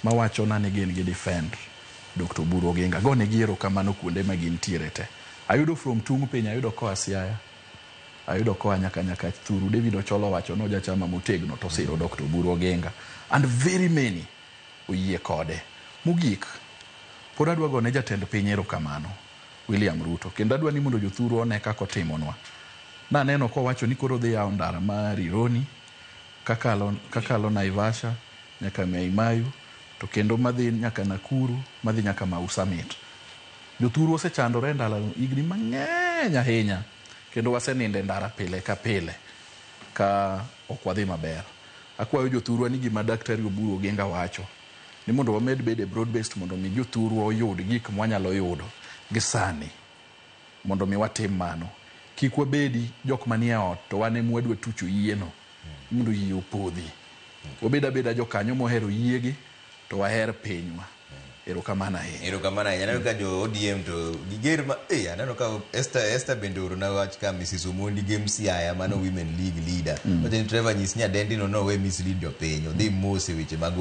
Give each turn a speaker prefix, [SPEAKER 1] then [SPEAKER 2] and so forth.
[SPEAKER 1] Mawachona ni gin gi defend Dr. Oburu Oginga. Agonegi erokamano kuonde ma gintiere te. Ayudo from tung' piny, ayudo koa Siaya, ayudo koa nyaka Nyakach Thuru. David Ochola owacho ni ojachama motegno to osiro Dr. Oburu Oginga. And very many oyie kode. Mogik, pod adwa gone jatend piny erokamano, William Ruto. Kendo adwa ni mondo jothuru one kaka otimonwa. Naneno kowacho ni koro odhi yawo ndara ma Rironi kakalo Naivasha nyaka Mai Mahiu to kendo madhi nyaka Nakuru madhi nyaka Mau Summit. Jothuru osechandore e ndalano higni mang'eny ahinya kendo wasenindo e ndara pile ka pile ka ok wadhi maber. Akwayo jothurwa ni gima Daktari Oburu Oginga wacho ni mondo wamed bedo e broad based mondo mi jothurwa oyud gik mwanyalo yudo gi sani mondo mi watim mano. Kik wabedi jok manie ot to wan ema wadwa tucho yieno mondo yie opodhi. Wabed abeda jokanyo mohero yiegi to waher pinywa. Erokamano ahinya.
[SPEAKER 2] Erokamano ahinya. Aneno ka jo ODM to giger ma eh aneno ka Esther bende oorona wach ka Mrs. Omondi Gem Siaya mano Women League leader. Wacho ni Trevor nyis nyadendi no nowe mislead jopiny. Odhi mos e weche mag